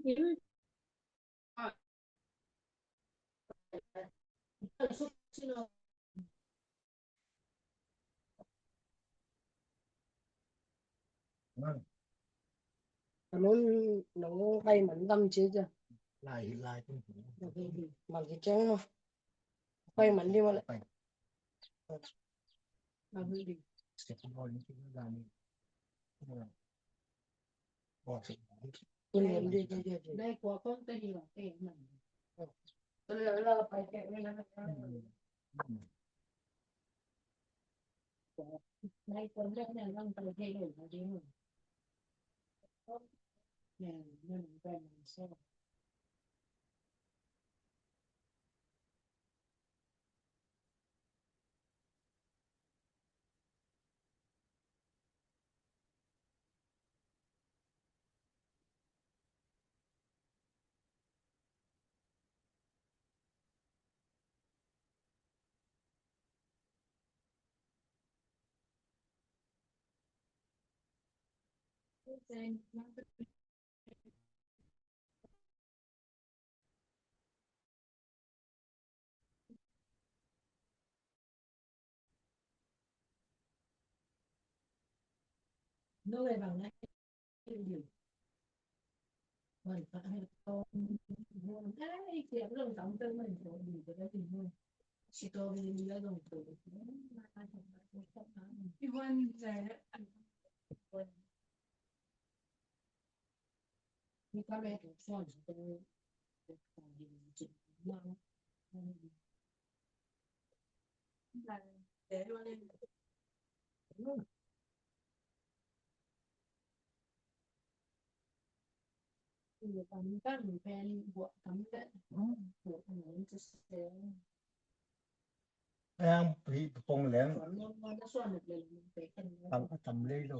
Anun nang kai man dam che ja. Lai lai pun. Magi chang no. Kai man di mala. Magi di. Ang pri pong leng. Tam tam lei lo.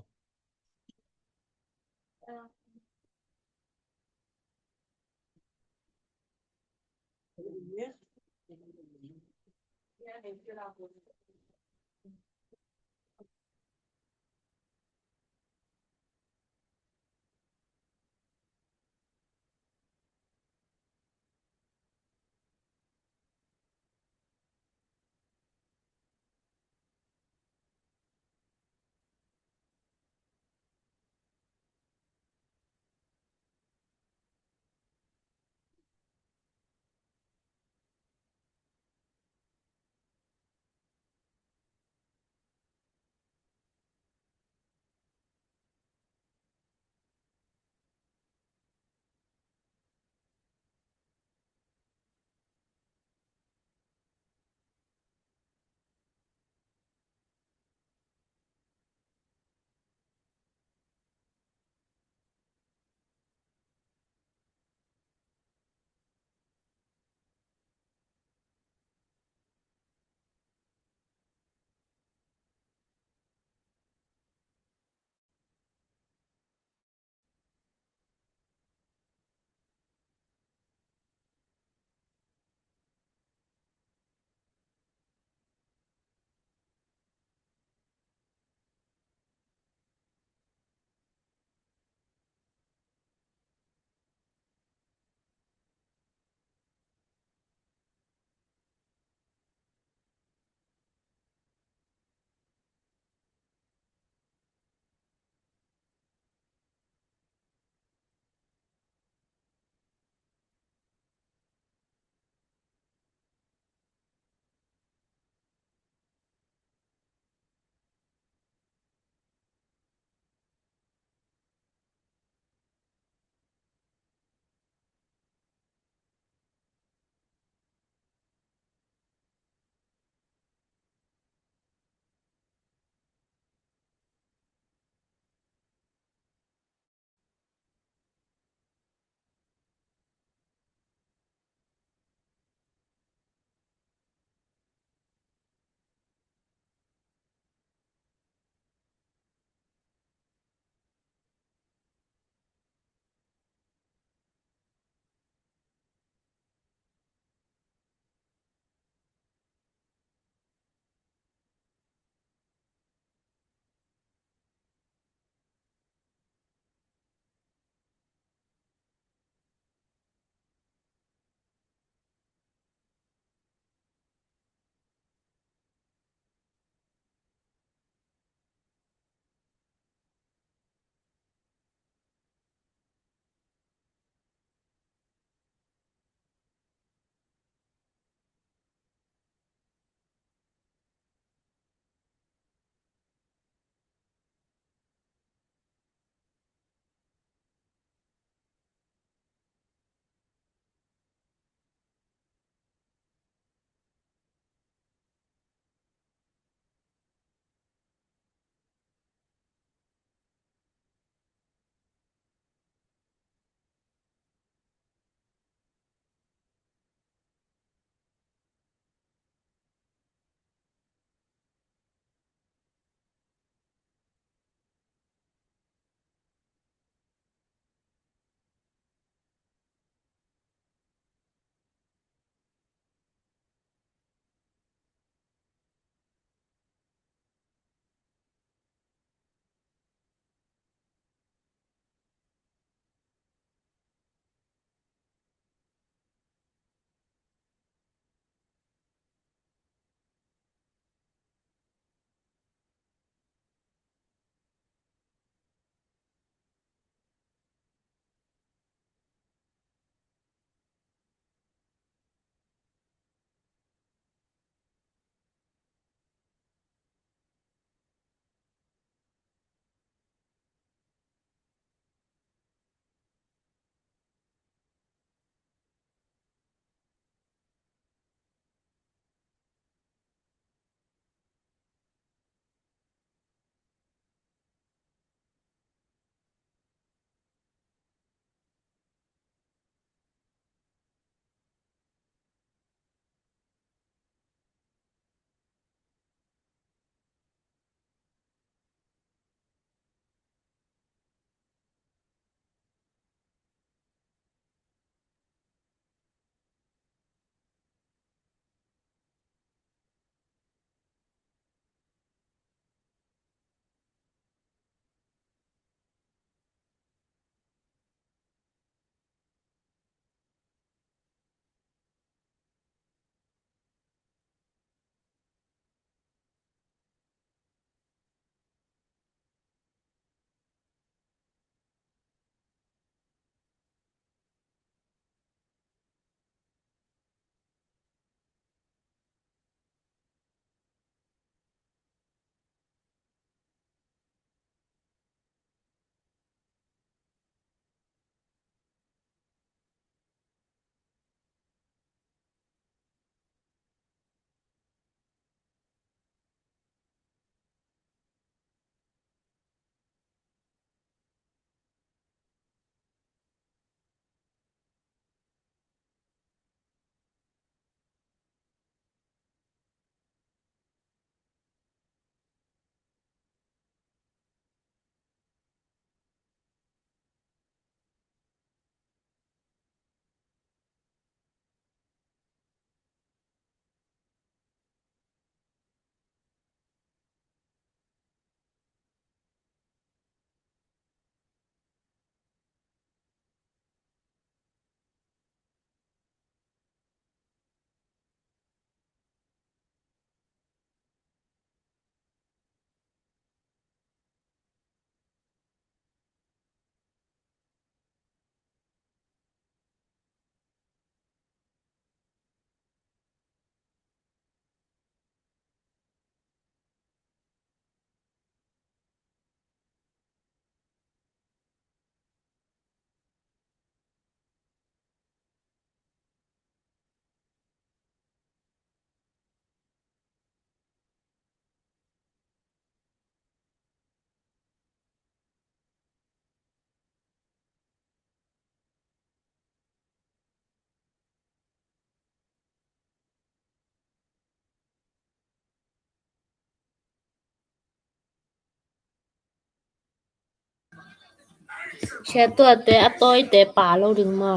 ແຊຕົວະແຕ່ອາຕ້ອຍແຕ່ປາໂລດຶງມາ.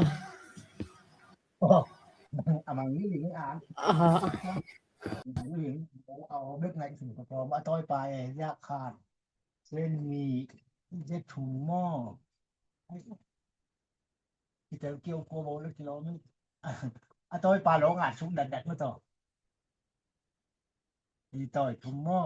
ອາມັງນີ້ລິງອາ ອາ ເອົາເບິ່ງໃນສິ່ງປະກອບ ອາຕ້ອຍປາແອ ຢາກຂາດເສັ້ນໝີ່ ເຈັດຖົງໝໍ້ ທີ່ແຕ່ກ່ຽວກົວເວົ້າເລື່ອງກິໂລແມັນ ອາຕ້ອຍປາໂລງອາດສຸກດັດໆມາຕໍ່. ອີຕ່ອຍທຸມມໍ.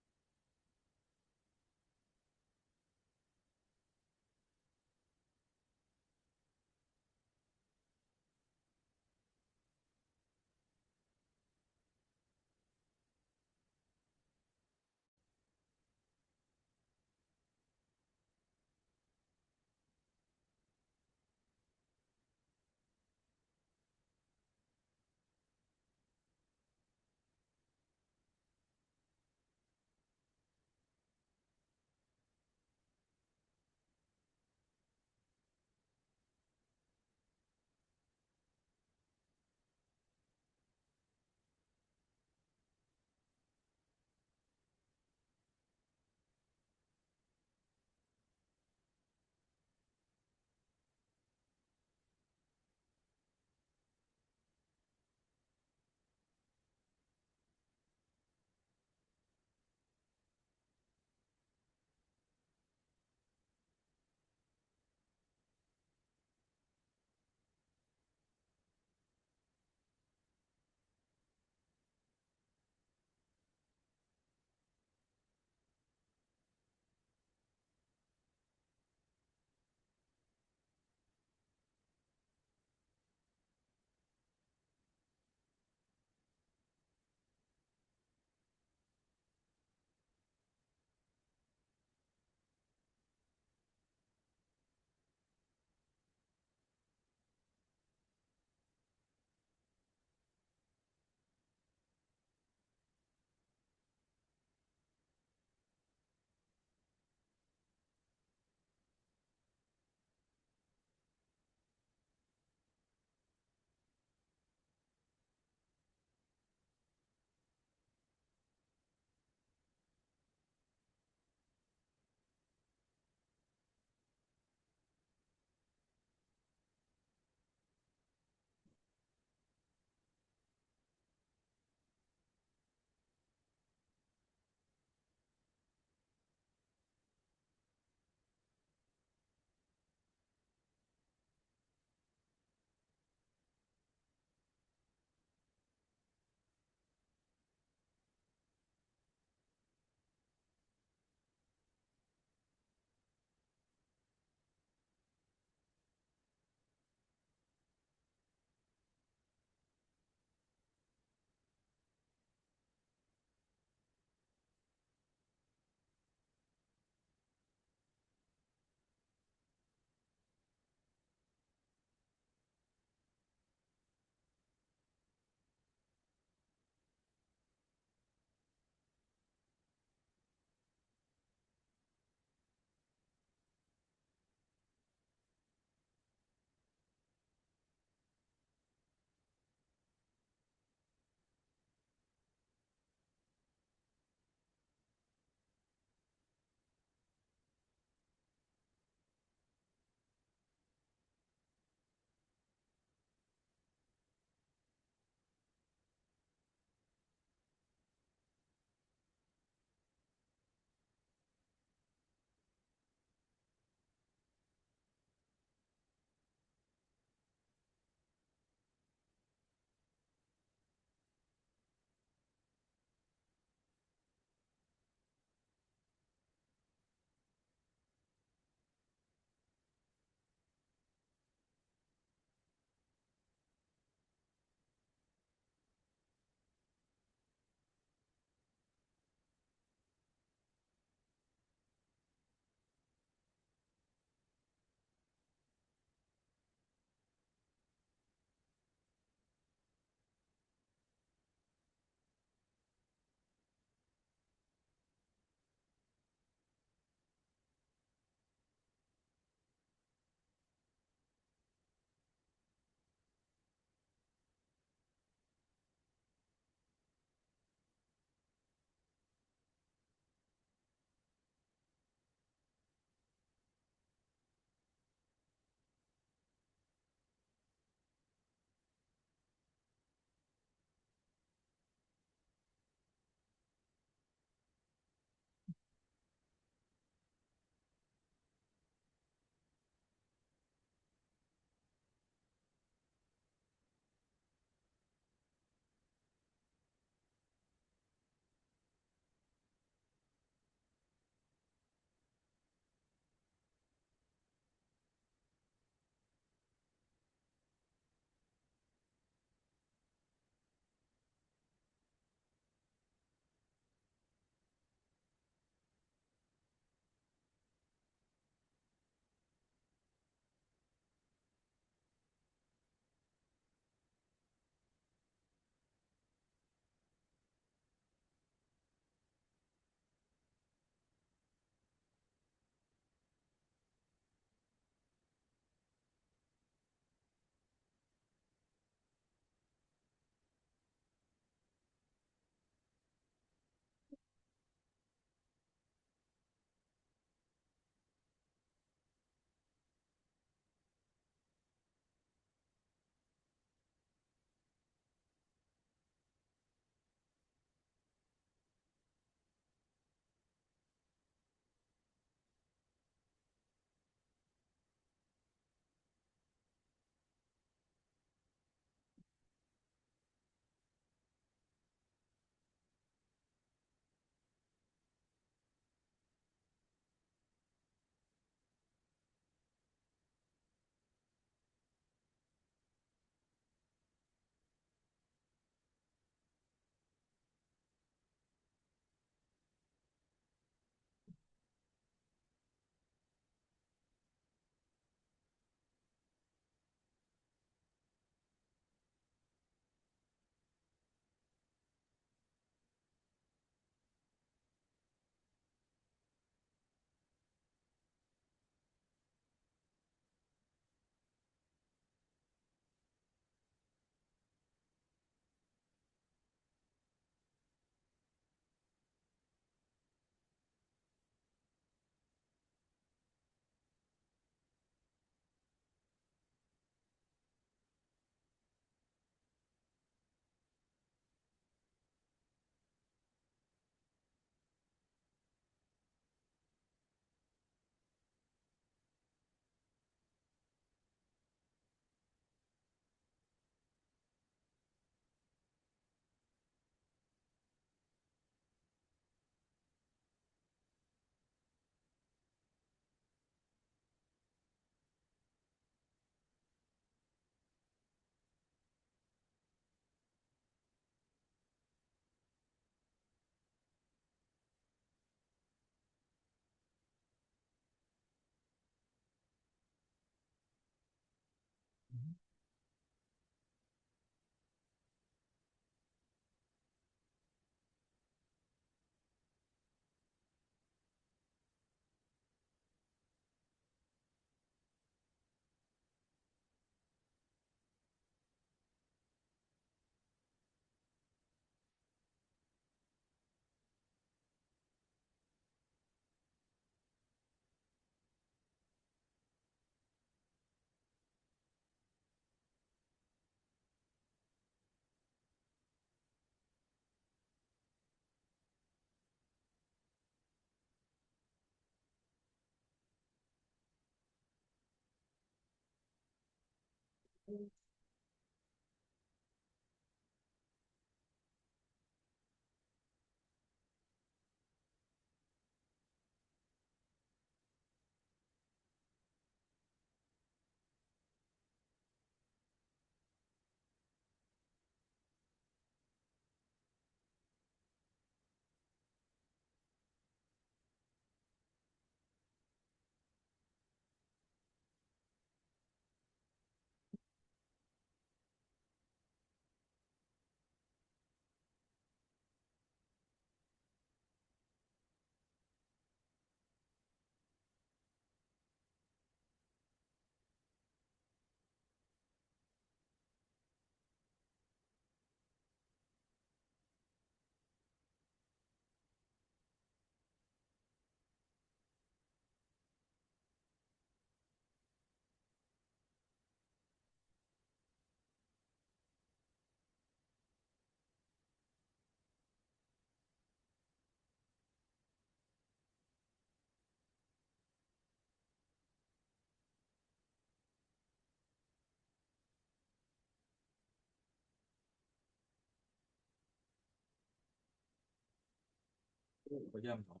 ບໍ່ຢ້ານເນາະ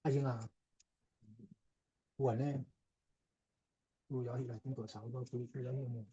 ອາຈິງອາ ຫົວແນ່ ດູຢາວເຮັດຫຼາຍເປັນຕົວສາວ ເວົ້າຄືຄືລາວເວົ້າແນ່.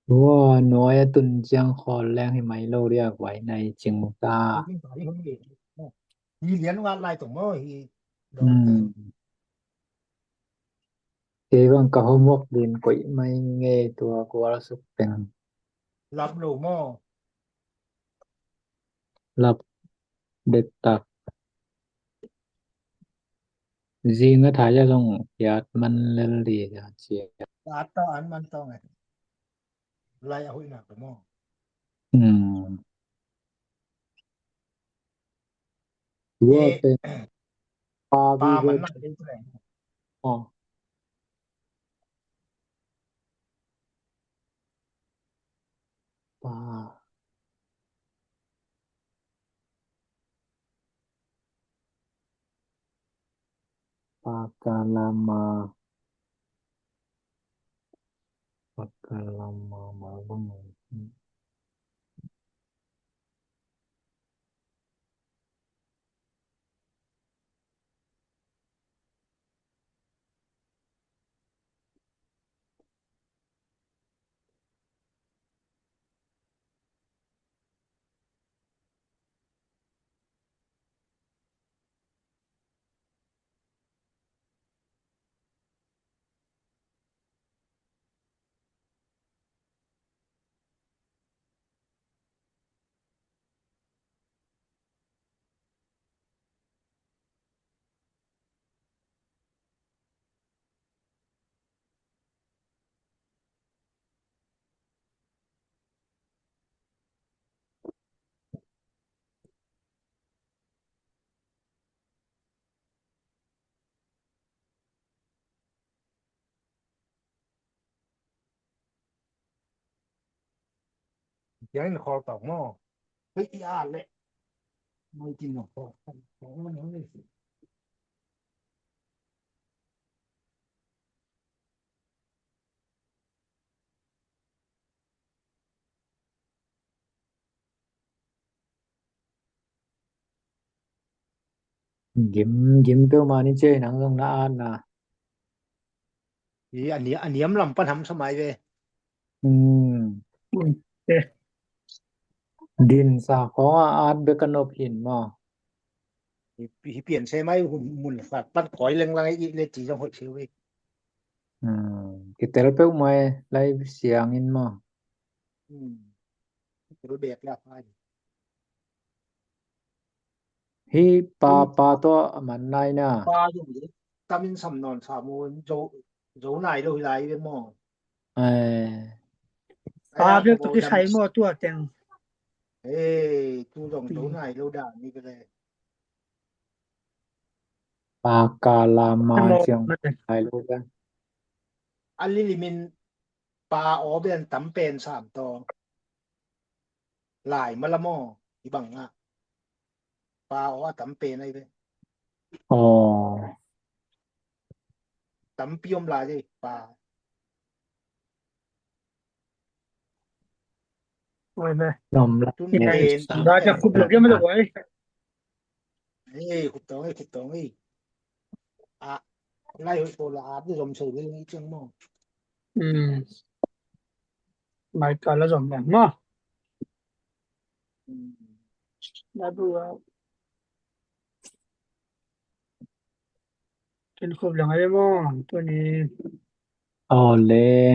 Ua, noi a tun ciang khol leng hi mai lo riak vai nai cing ta. Hi lian ngat lai tong mo hi. ອືມ Kei bang ka homework din koi mai nge tua kual suk teng. Lap lo mo. Lap det tak. Jing a tha ya long yat man lel di ya chia. Yat ta an man tong ai. Lai a hui na ko mo. ອືມ ເວຍເປັນ ປາ ປາ ວີ ເວ ມັນໜ້າຈະເປັນແສງ ອໍ ປາ ປາກາລາມາ ປາກາລາມາ ມາເບິ່ງ. ຍັງຂໍຕອບເນາະ ເຮີ້ຍ ອີອາດແຫຼະ ບໍ່ກິນໜອກ ຂອງມັນເຮົານີ້. ຍິມ ຍິມເປີມານີ້ເຈ້ ນັ່ງເບິ່ງໜ້າອ່ານນະ. ອີ ອັນນີ້ ອັນນີ້ອຳລຳປະນຳສະໄໝເວ. ອືມ ອືມ ເອ ດິນສາຂອງອາດເບກະນົບຫີນມາ. ອີ ອີປ່ຽນໃສ່ໄມ້ຫຸ່ນ ໝຸນສາດປັດຄອຍແລງໄລອີເລຈີຈອງຫົດເຊເວ. ອືມ ກິເຕລເປີໄມ້ໄລສຽງອິນມາ. ອືມ ເປັນແບບແລ້ວໄປ ຮີປາ ປາຕົວມັນໄດ້ນະ ປາຢູ່ ຕາມິນສຳນອນສາໂມໂຈ ໂຈໄນໂລຫິໄລເວໝໍ. ເອີ ປາເວກຕົວທີ່ໃສ່ໝໍຕົວແຕ່ງ ເອີ ຕູດອງໂຈໄນໂລດານີ້ກໍໄດ້ ປາກາລາມາຈຽງໄນໂລດາ ອັນລິລິມິນ ປາອໍແບນຕຳແປນສາມຕໍ່ ຫຼາຍມະລະໝໍ ອີບັງອະ ປາອໍຕຳແປນໄດ້ເວີຍ. ອໍ ຕຳປີອມຫຼາຍເດ້ ປາ ໂອ້ຍແມ່ ນອມລະ ຕຸນເປັນ ລາຈະຄຸບເລື່ອງມາຈາກໄຫນ? ເອີຍ ຄຸບຕອງເອີຍ ຄຸບຕອງເອີຍ ອະ ໄລ່ໂຄລາອາດລວມເສີເລື່ອງນີ້ຈັ່ງໝໍ. ອືມ ໄມ້ການລະສອງຢ່າງເນາະ. ອືມ ລະດູວ່າ ເປັນຄົບເລື່ອງໄອ້ໝໍ ຕົວນີ້ ເອົາເລີຍ.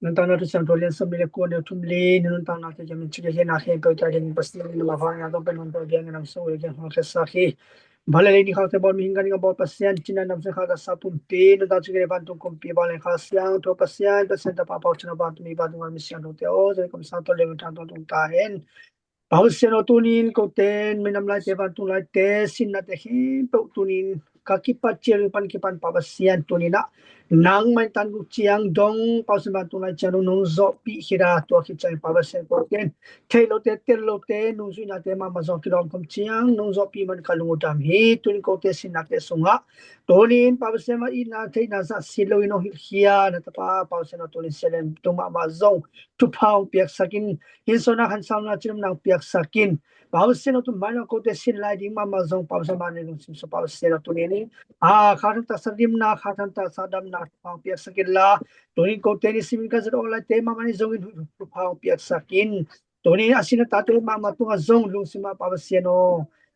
ນຳຕາງນາທີ່ສາມໂທລຽນສະມິລະກູນເດວທຸມລີ ນຳຕາງນາທີ່ຈະມີຊິກະເຮນາເຮນໂຕຈາເດນປັດສິນນະມາພານາຕ້ອງເປັນມັນໂຕເດນນຳຊູເດນຮອກແຄສາຄີ ບາລາລີນີຄາເທບອນມີຫິງການິກາບອດປະເຊນ ຈິນນານຳເຊຄາກະສາປຸມປີ ນຳຕາງຊິກະເດບານຕຸງກຸມປີ ບາລານຄາສຽງໂທປະເຊນ ປະເຊນຕະປາປາວຊະນະບານຕຸມີບານຕຸງວານມິສຽງໂຕເຕໂອ ຈະກຳສາໂຕເລມທາງຕົງຕຸງຕາເຫັນ ປາວເຊນໂອຕູນິນໂກເຕນ ເມນຳລາຍເຕບານຕຸງລາຍເຕ ຊິນນາເຕເຮເປອຸຕູນິນ ກາກິປາເຈລປັນກິປັນປາວເຊນໂຕນີນະ ນາງໄມຕັນກຸຈຽງດົງ ປາວເຊນບານຕຸງລາຍຈຽງດົງ ນົງໂຈປີເຄດາ ຕົວຄິດຈັງປາວເຊນໂກເຕນ ເທໂລເຕ ເຕໂລເຕ ນຸງຊຸຍນາເຕ ມາມາຊອງກິດອງຄົມຈຽງ ນຸງໂຈປີມັນກະລຸງອຸດຳຮີ ຕູນິນໂກເຕ ຊິນນາເຕ ສຸງຫະ ໂຕນິນ ປາວເຊນມາອີນາ ເທນາສະ ຊິໂລວິໂນ ຮິເຄຍ ນາຕະປາ ປາວເຊນໂອຕູນິນ ເຊເລນ ຕຸງມາມາຊົງ ທຸພາວ ປຽກສະກິນ ຫີນໂຊນາ ຄັນຊາວນາ ຈິນນຳນາງ ປຽກສະກິນ ປາວເຊນໂອຕູມານໂອໂກເຕ ຊິນລາຍດິງ ມາມາຊົງ ປາວເຊນມາເນລຸງ ຊິມໂຊ ປາວເຊນໂອຕູນິນ ອາ ຄາທັນຕາສະດິມນາ ຄາທັນຕາສະດຳ ທຸພາອອງປຽກສັກກິນລາ. ໂຕນີ້ໂກເຕນິຊິມິນກາຊະໂດລາເຕມາມານິຊົງອິນທຸພາອອງປຽກສັກກິນ. ໂຕນີ້ອາຊິນະຕາເຕມາມາຕຸງອາຊົງລຸງຊິມາປາວະເຊໂນ.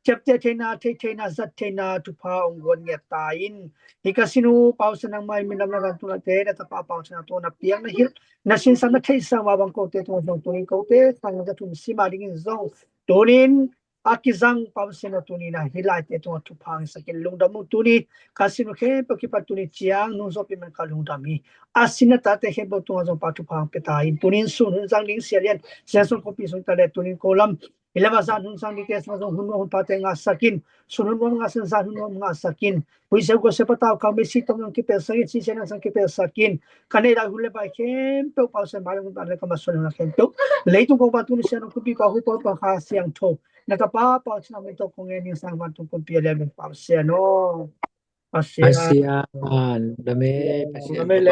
ເຈັບເຕເທນາເທເທນາສັດເທນາທຸພາອອງກວນເງຍຕາອິນ. ເຮກາຊິນູປາວະເຊນາໄມມິນນຳນາກັນຕຸລາເຕນະຕະປາປາວະເຊນາໂຕນະປຽງນະຫິລ ນະຊິນສານະເທສາວາວັງໂກເຕຕຸງອາຊົງໂຕນີ້ໂກເຕສັງຈະທຸມຊິມາດິງອິນຊົງ. ໂຕນີ້ ອາກິຊັງປາວະເຊໂນ ຕູນີນາ ຮິລາຍເຕຕຸງອາທຸພາງສະກິນລຸງດຳມຸງ ຕູນີຄາຊິໂນເຄປະກິປະຕູນີຈຽງ ນຸງໂຊປີມັນຄາລຸງດຳມີ ອາຊິນະຕາເຕເຄໂປຕຸງອາຊົງປາທຸພາງເປຕາອິນ ຕູນີນສູນ ຮຸນຊັງລິງເຊຍລຽນ ເຊຍຊົງໂຄປີຊົງຕາແລ ຕູນີນໂກລຳ ອິລະມາຊານ ຮຸນຊັງລິເກສມາຊົງ ຮຸນໂນຮຸນພາແຕງາສະກິນ ສູນຮຸນນວມງາເຊນຊານ ຮຸນນວມງາສະກິນ ຫຸຍເຊວກົວເຊວປະຕາວ ເກົາເມຊີ ຕ້ອງຍັງກິເປສະກິນ ຊີເຊນາສັງກິເປສະກິນ ຄະເນດາຮຸນເລບາຍ ເຂັມເປົກ ເປົາເຊັນບາຍ ລະກຸນບານ ລະກະມາຊົນ ເຂັມເປົກ ເລຕຸງກົງບາຕຸນ ເຊຍໂນ ຄຸນປີ ປາຫູ ປອນ ປາຄາ ຊຽງໂທ ນະກະປາ ປາຊະນາ ມິໂຕ ກົງແງ ນິງສັງ ວັນ ຕຸງ ກຸນປີ ແລ ເປັນປາເຊຍໂນ ປາເຊຍ ອາເຊຍ ດາເມ ປາເຊຍ ດາເມ ເ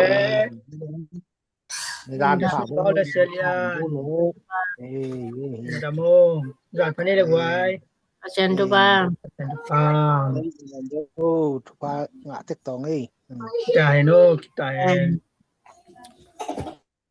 ດເຊຍ ເອ ດາໂມ ດາພາເນ ລະວາຍ ປາເຊຍ ດູບາ ປາ ໂອ ທຸພາ ງະ ເຕັກຕອງ ເອີ ກິຕາເຮໂນ ກິຕາເຮ